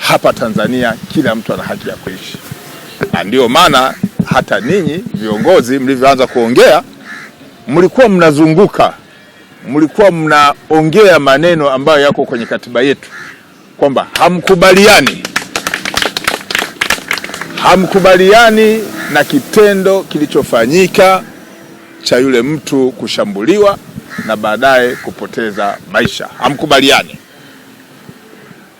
Hapa Tanzania kila mtu ana haki ya kuishi, na ndiyo maana hata ninyi viongozi mlivyoanza kuongea, mlikuwa mnazunguka, mlikuwa mnaongea maneno ambayo yako kwenye katiba yetu kwamba hamkubaliani na kitendo kilichofanyika cha yule mtu kushambuliwa na baadaye kupoteza maisha, hamkubaliani.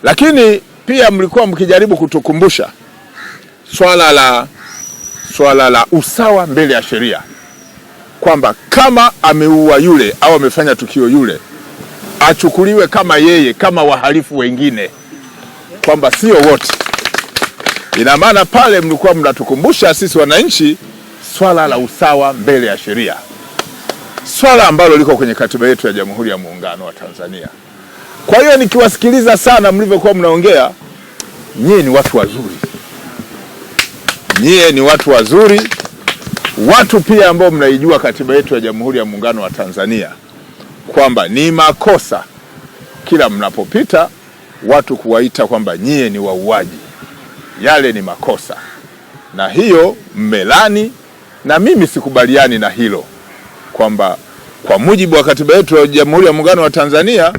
Lakini pia mlikuwa mkijaribu kutukumbusha swala la usawa mbele ya sheria, kwamba kama ameua yule au amefanya tukio yule achukuliwe kama yeye, kama wahalifu wengine, kwamba sio wote. Ina maana pale mlikuwa mnatukumbusha sisi wananchi swala la usawa mbele ya sheria, swala ambalo liko kwenye katiba yetu ya Jamhuri ya Muungano wa Tanzania. Kwa hiyo nikiwasikiliza sana mlivyokuwa mnaongea, nyie ni watu wazuri, nyie ni watu wazuri, watu pia ambao mnaijua katiba yetu ya Jamhuri ya Muungano wa Tanzania, kwamba ni makosa kila mnapopita watu kuwaita kwamba nyie ni wauaji. Yale ni makosa, na hiyo mmelani, na mimi sikubaliani na hilo, kwamba kwa mujibu wa katiba yetu ya Jamhuri ya Muungano wa Tanzania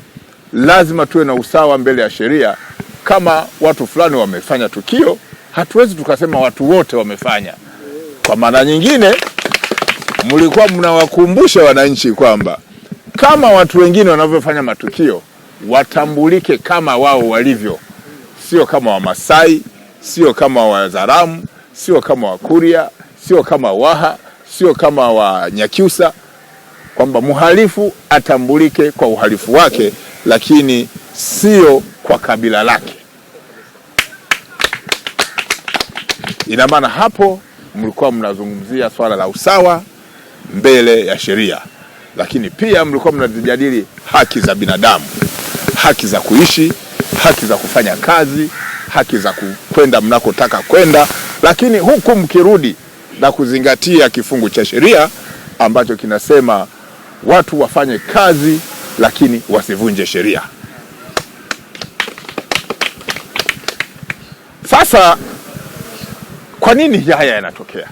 lazima tuwe na usawa mbele ya sheria. Kama watu fulani wamefanya tukio, hatuwezi tukasema watu wote wamefanya. Kwa maana nyingine, mlikuwa mnawakumbusha wananchi kwamba kama watu wengine wanavyofanya matukio watambulike kama wao walivyo, sio kama Wamasai, sio kama Wazaramu, sio kama Wakuria, sio kama Waha, sio kama Wanyakyusa, kwamba mhalifu atambulike kwa uhalifu wake, lakini sio kwa kabila lake. Ina maana hapo mlikuwa mnazungumzia swala la usawa mbele ya sheria, lakini pia mlikuwa mnajadili haki za binadamu, haki za kuishi, haki za kufanya kazi, haki za kwenda mnakotaka kwenda, lakini huku mkirudi na kuzingatia kifungu cha sheria ambacho kinasema watu wafanye kazi lakini wasivunje sheria. Sasa kwa nini haya yanatokea?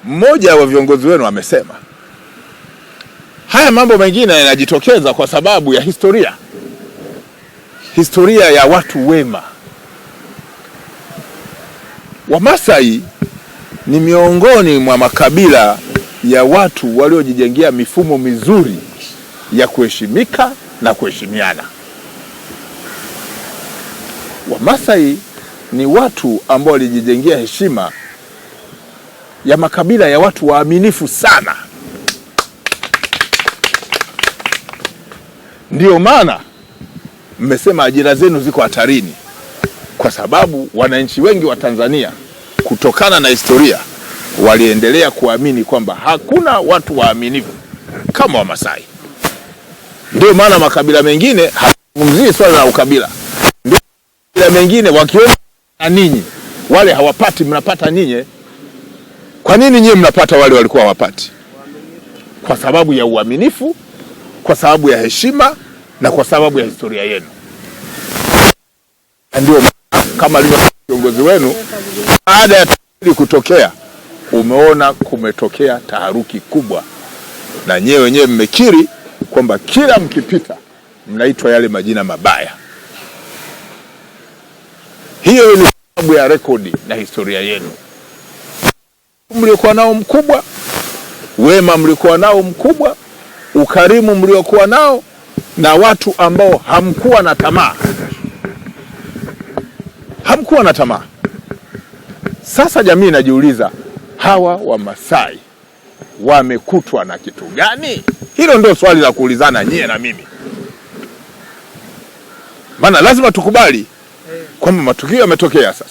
Mmoja wa viongozi wenu amesema haya mambo mengine yanajitokeza kwa sababu ya historia, historia ya watu wema. Wamasai ni miongoni mwa makabila ya watu waliojijengea mifumo mizuri ya kuheshimika na kuheshimiana. Wamasai ni watu ambao walijijengea heshima ya makabila ya watu waaminifu sana. Ndiyo maana mmesema ajira zenu ziko hatarini, kwa sababu wananchi wengi wa Tanzania kutokana na historia waliendelea kuamini kwamba hakuna watu waaminifu kama Wamasai. Ndio maana makabila mengine hazungumzii swala la ukabila. Ndio makabila mengine wakiona na ninyi wale hawapati, mnapata ninyi. Kwa nini nyinyi mnapata, wale walikuwa hawapati? Kwa sababu ya uaminifu, kwa sababu ya heshima na kwa sababu ya historia yenu. Ndio kama alivyo kiongozi wenu, baada ya kutokea, umeona kumetokea taharuki kubwa, na nyewe wenyewe mmekiri kwamba kila mkipita mnaitwa yale majina mabaya. Hiyo ni sababu ya rekodi na historia yenu mliokuwa nao mkubwa, wema mliokuwa nao mkubwa, ukarimu mliokuwa nao, na watu ambao hamkuwa na tamaa, hamkuwa na tamaa. Sasa jamii inajiuliza, hawa Wamasai wamekutwa na kitu gani? Hilo ndio swali la kuulizana nyie na mimi, maana lazima tukubali kwamba matukio yametokea. Sasa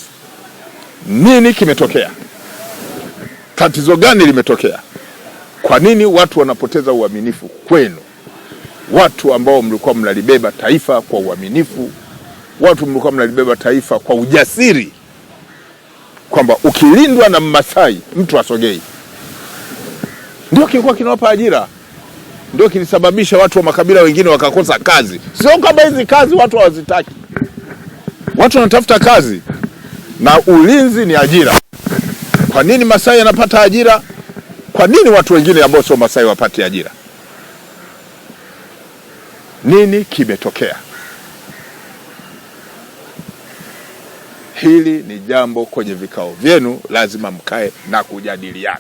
nini kimetokea? Tatizo gani limetokea? Kwa nini watu wanapoteza uaminifu kwenu? Watu ambao mlikuwa mnalibeba taifa kwa uaminifu, watu mlikuwa mnalibeba taifa kwa ujasiri, kwamba ukilindwa na Mmasai mtu asogei. Ndio kilikuwa kinawapa ajira, ndio kilisababisha watu wa makabila wengine wakakosa kazi. Sio kwamba hizi kazi watu hawazitaki, Watu wanatafuta kazi na ulinzi ni ajira. Kwa nini Masai anapata ajira? Kwa nini watu wengine ambao sio Masai wapate ajira? Nini kimetokea? Hili ni jambo kwenye vikao vyenu lazima mkae na kujadiliana.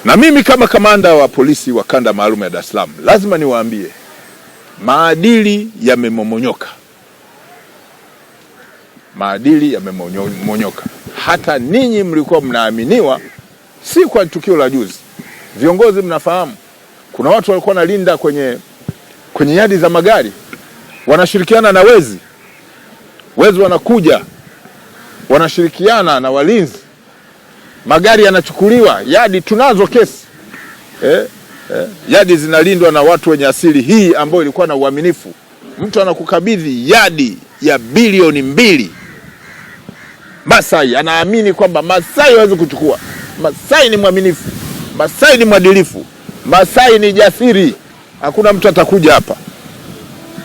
Na mimi kama kamanda wa polisi wa kanda maalum ya Dar es Salaam lazima niwaambie, maadili yamemomonyoka. Maadili yamemomonyoka. Hata ninyi mlikuwa mnaaminiwa, si kwa tukio la juzi. Viongozi mnafahamu, kuna watu walikuwa wanalinda kwenye yadi za magari, wanashirikiana na wezi. Wezi wanakuja wanashirikiana na walinzi, magari yanachukuliwa. Yadi tunazo kesi yadi zinalindwa na watu wenye asili hii ambayo ilikuwa na uaminifu. Mtu anakukabidhi yadi ya bilioni 2, Masai anaamini kwamba Masai hawezi kuchukua. Masai ni mwaminifu, Masai ni mwadilifu, Masai ni jasiri, hakuna mtu atakuja hapa.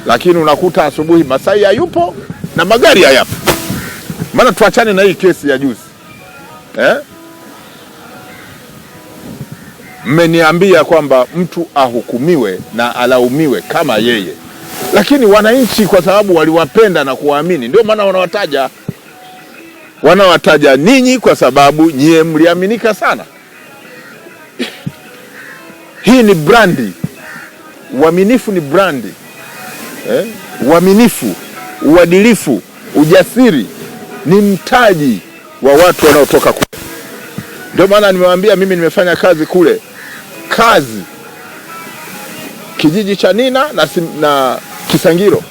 Lakini unakuta asubuhi Masai hayupo na magari hayapo. Maana tuachane na hii kesi ya juzi Mmeniambia kwamba mtu ahukumiwe na alaumiwe kama yeye, lakini wananchi kwa sababu waliwapenda na kuwaamini, ndio maana wanawataja. Wanawataja ninyi kwa sababu nyie mliaminika sana. Hii ni brandi. Uaminifu ni brandi. Uaminifu, uadilifu, ujasiri ni mtaji wa watu wanaotoka kule. Ndio maana nimewaambia mimi nimefanya kazi kule, kazi kijiji cha Nina na Kisangiro,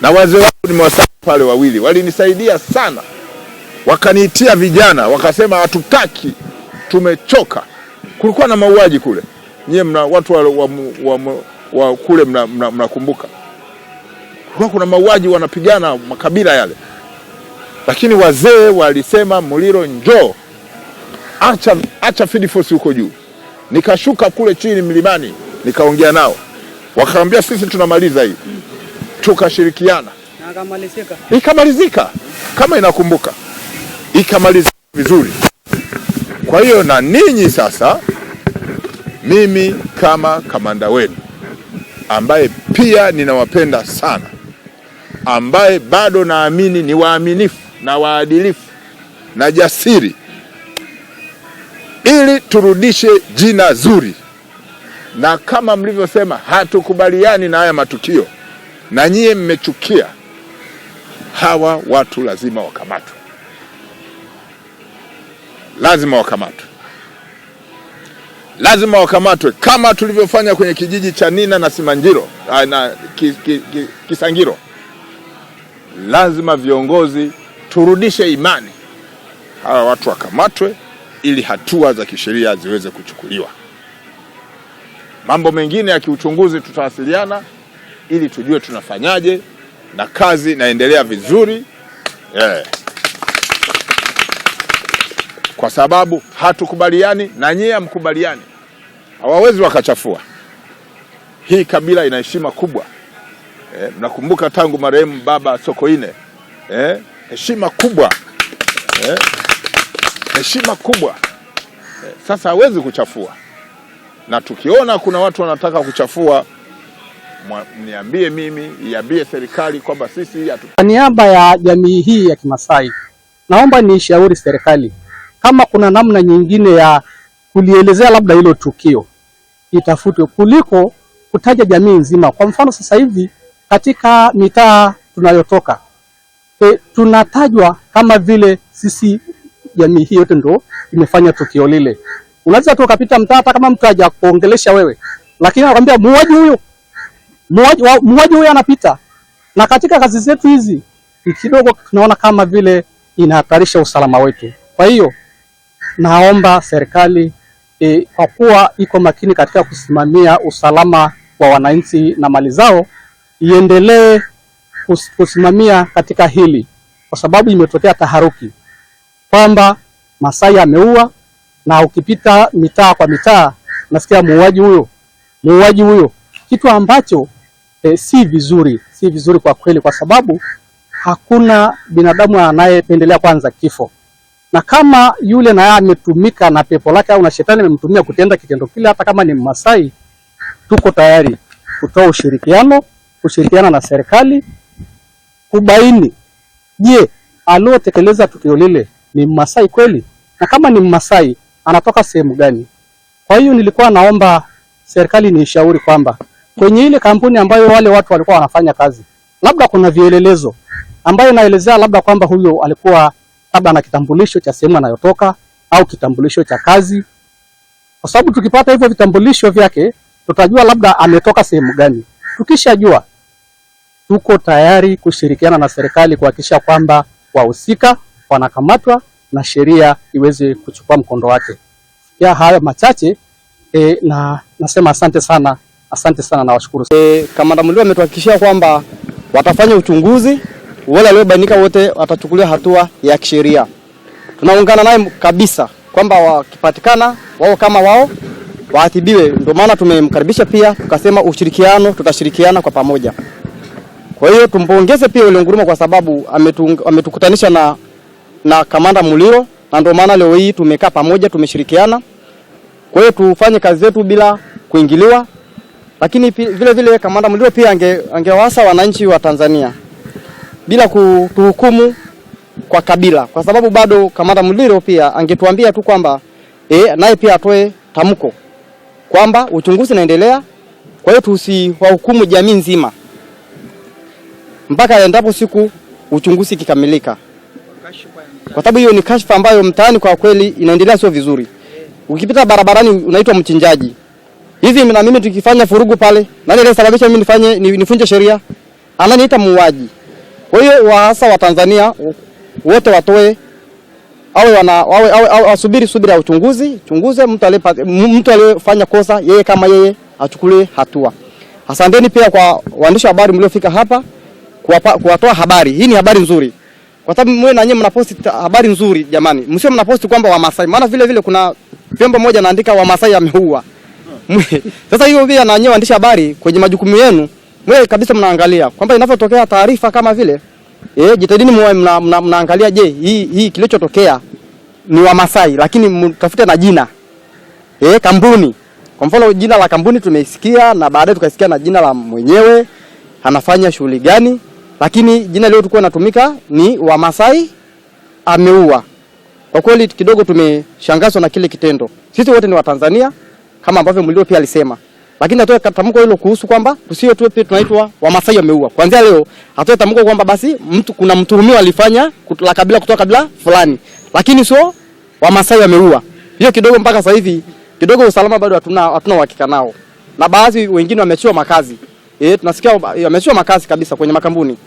na wazee wangu nimewasahau pale wawili, walinisaidia sana, wakaniitia vijana, wakasema hatutaki, tumechoka. Kulikuwa na mauaji kule, nyie mna watu wa kule mnakumbuka, kulikuwa kuna mauaji, wanapigana makabila yale, lakini wazee walisema Muliro njoo, acha field force huko juu. Nikashuka kule chini mlimani, nikaongea nao, wakaambia sisi tunamaliza hii, tukashirikiana ikamalizika, kama inakumbuka, ikamalizika vizuri. Kwa hiyo na ninyi sasa, mimi kama kamanda wenu ambaye pia ninawapenda sana, ambaye bado naamini ni waaminifu na waadilifu na jasiri, ili turudishe jina zuri, na kama mlivyosema hatukubaliani na haya matukio na nyie mmechukia, hawa watu lazima wakamatwe, lazima wakamatwe, lazima wakamatwe, kama tulivyofanya kwenye kijiji cha Nina na Simanjiro na Kisangiro. Lazima viongozi turudishe imani, hawa watu wakamatwe ili hatua za kisheria ziweze kuchukuliwa. Mambo mengine ya kiuchunguzi tutawasiliana ili tujue tunafanyaje, na kazi inaendelea vizuri Kwa sababu hatukubaliani na nyie hamkubaliani, hawawezi wakachafua. Hii kabila ina heshima kubwa. Mnakumbuka tangu marehemu Baba Sokoine, heshima kubwa, heshima kubwa. Sasa hawezi kuchafua, na tukiona kuna watu wanataka kuchafua, niambie mimi, iambie serikali kwamba sisi Kwa niaba ya jamii hii ya Kimasai, naomba niishauri serikali kama kuna namna nyingine ya kulielezea labda hilo tukio itafutwe kuliko kutaja jamii nzima. Kwa mfano sasa hivi katika mitaa tunayotoka tunatajwa kama vile sisi jamii hii yote ndo imefanya tukio lile. Unaweza tu ukapita mtaa hata kama mtu hajakuongelesha wewe, lakini anakuambia muuaji huyo, muuaji huyo anapita. Na katika kazi zetu hizi kidogo tunaona kama vile inahatarisha usalama wetu. Kwa hiyo naomba serikali kwa kuwa iko makini katika kusimamia usalama wa wananchi na mali zao, iendelee kusimamia katika hili, kwa sababu imetokea taharuki kwamba Masai ameua, na ukipita mitaa kwa mitaa nasikia muuaji huyo, muuaji huyo, kitu ambacho Si vizuri, si vizuri kwa kweli, kwa sababu hakuna binadamu anayependelea kwanza kifo, na kama yule naye ametumika na pepo lake au na shetani amemtumia kutenda kitendo kile, hata kama ni Mmasai, tuko tayari kutoa ushirikiano, kushirikiana na serikali kubaini, je, aliotekeleza tukio lile ni Mmasai kweli? Na kama ni Mmasai anatoka sehemu gani? Kwa hiyo nilikuwa naomba serikali niishauri kwamba kwenye ile kampuni ambayo wale watu walikuwa wanafanya kazi, labda kuna vielelezo ambayo inaelezea labda kwamba huyo alikuwa labda na kitambulisho cha sehemu anayotoka au kitambulisho cha kazi, kwa sababu tukipata hivyo vitambulisho vyake tutajua labda ametoka sehemu gani. Tukishajua, tuko tayari kushirikiana na serikali kuhakikisha kwamba wahusika wanakamatwa na sheria iweze kuchukua mkondo wake. Ya haya machache na nasema asante sana, asante sana na washukuru. Kamanda Muliro ametuhakikishia kwamba watafanya uchunguzi, wale waliobainika wote watachukuliwa hatua ya kisheria. Tunaungana naye kabisa kwamba wakipatikana wao kama wao waadhibiwe. Ndio maana tumemkaribisha pia, tukasema ushirikiano, tutashirikiana kwa pamoja. Kwa hiyo tumpongeze pia Ole Nguruma kwa sababu ametukutanisha na Kamanda Muliro, na ndio maana leo hii tumekaa pamoja, tumeshirikiana. Kwa hiyo tufanye kazi zetu bila kuingiliwa. Lakini vile vile Kamanda Muliro pia angewasa wananchi wa Tanzania bila kutuhukumu kwa kabila, kwa sababu bado Kamanda Muliro pia angetuambia tu kwamba naye pia atoe tamko kwamba uchunguzi unaendelea. Kwa hiyo tusiwahukumu jamii nzima mpaka endapo siku uchunguzi kikamilika, kwa sababu hiyo ni kashfa ambayo mtaani kwa kweli inaendelea sio vizuri. Ukipita barabarani unaitwa mchinjaji. Hivi na mimi tukifanya furugu pale, nani aliyesababisha mimi nifanye nifunje sheria? Ananiita muuaji. Kwa hiyo waasa wa Tanzania wote watoe awe wana awe, awe, awe asubiri subira ya uchunguzi, chunguze mtu aliyefanya kosa, yeye kama yeye achukulie hatua. Asanteni pia kwa waandishi wa habari mliofika hapa kuwatoa habari. Hii ni habari nzuri. Kwa sababu mwe na nyinyi mnaposti habari nzuri jamani. Msio mnaposti kwamba Wamasai. Maana vile vile kuna vyombo moja naandika Wamasai ameua. Sasa hiyo pia na nyinyi waandishi habari kwenye majukumu yenu, mwe kabisa mnaangalia kwamba inapotokea taarifa kama vile jitahidini mwe mnaangalia je, hii kilichotokea ni Wamasai, lakini mtafute na jina. Kampuni. Kwa mfano jina la kampuni tumeisikia na baadaye tukasikia na jina la mwenyewe anafanya shughuli gani, lakini jina leo tulikuwa natumika ni Wamasai ameua. Kwa kweli kidogo tumeshangazwa na kile kitendo. Sisi wote ni Watanzania kama ambavyo Muliro pia alisema. Lakini atoe tamko hilo kuhusu kwamba tusiwe tu pia tunaitwa Wamasai wameua. Kuanzia leo atoe tamko kwamba basi mtu kuna mtuhumiwa alifanya la kabila kutoka kabila fulani, lakini sio Wamasai wameua. Hiyo kidogo mpaka sasa hivi kidogo usalama bado hatuna uhakika nao. Na baadhi wengine wameachiwa makazi. Tunasikia wameachiwa makazi kabisa kwenye makampuni.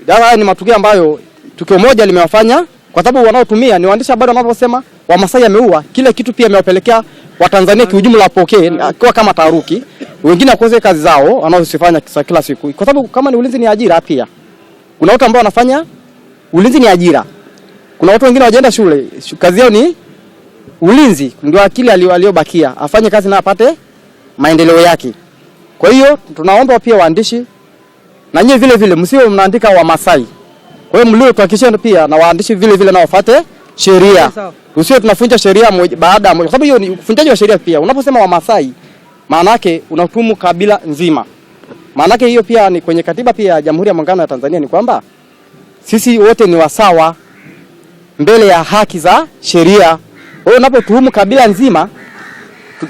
Haya ni matukio ambayo tukio moja limewafanya, kwa sababu wanaotumia ni waandishi habari wanaposema Wamasai ameua, kile kitu pia imewapelekea Watanzania kiujumla wapokee kwa kama taharuki, wengine wakose kazi zao wanazofanya kila siku, kwa sababu kama ni ulinzi ni ajira pia. Kuna watu ambao wanafanya ulinzi ni ajira. Kuna watu wengine wajaenda shule, kazi yao ni ulinzi, ndio akili aliyobakia, afanye kazi na apate maendeleo yake. Kwa hiyo tunaomba pia waandishi na nyinyi vile vile msiwe mnaandika Wamasai. Kwa hiyo mlio tuhakikishie pia na waandishi vile vile na wafuate sheria. Usiwe tunafunja sheria baada ya moja. Kwa sababu hiyo ni ufunjaji wa sheria pia. Unaposema Wamasai maana yake unatuhumu kabila nzima. Maana yake hiyo pia ni kwenye katiba pia ya Jamhuri ya Muungano wa Tanzania ni kwamba sisi wote ni wasawa mbele ya haki za sheria. Wewe unapotuhumu kabila nzima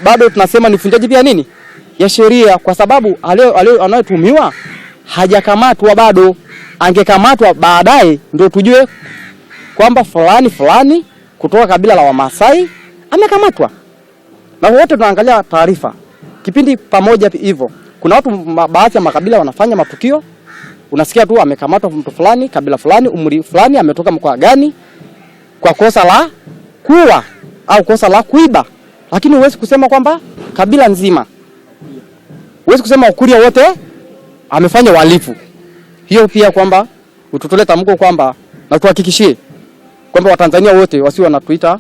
bado tunasema ni ufunjaji pia nini? Ya sheria, kwa sababu anayetuhumiwa hajakamatwa bado. Angekamatwa baadaye ndio tujue kwamba fulani fulani kutoka kabila la Wamasai amekamatwa. Na wote tunaangalia taarifa kipindi pamoja hivyo. Kuna watu baadhi ya makabila wanafanya matukio, unasikia tu amekamatwa mtu fulani, kabila fulani, umri fulani, ametoka mkoa gani kwa kosa la kuua au kosa la kuiba. Lakini huwezi kusema kwamba kabila nzima, huwezi kusema Wakuria wote amefanya uhalifu. Hiyo pia kwamba ututolee tamko kwamba na tuhakikishie kwamba Watanzania wote wasiwe wanatuita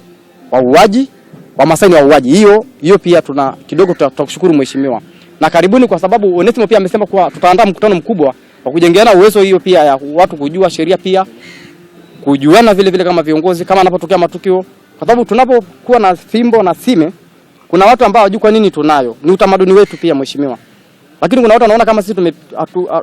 wauaji, Wamasai ni wauaji. Hiyo pia tuna kidogo tutakushukuru mheshimiwa. Na karibuni, kwa sababu Onesimo pia amesema kuwa tutaandaa mkutano mkubwa wa kujengeana uwezo, hiyo pia ya watu kujua sheria, pia kujuana vile vile kama viongozi, kama anapotokea matukio, kwa sababu tunapokuwa na fimbo na sime, kuna watu ambao hawajui kwa nini tunayo, ni utamaduni wetu pia mheshimiwa. Lakini kuna watu wanaona kama sisi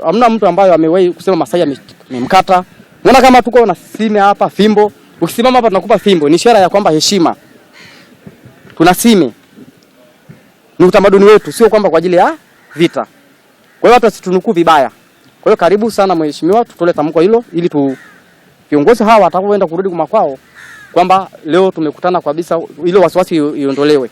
hamna mtu ambaye amewahi kusema Masai amemkata. Unaona kama tuko na sime hapa, fimbo, ukisimama hapa tunakupa fimbo, ni ishara ya kwamba heshima. Tuna sime, ni utamaduni wetu, sio kwamba kwa ajili ya vita. Kwa hiyo watu wasitunukuu vibaya. Kwa hiyo karibu sana mheshimiwa, tutole tamko hilo ili tu viongozi hawa watakapoenda kurudi makwao kwamba leo tumekutana kabisa, ile wasiwasi iondolewe.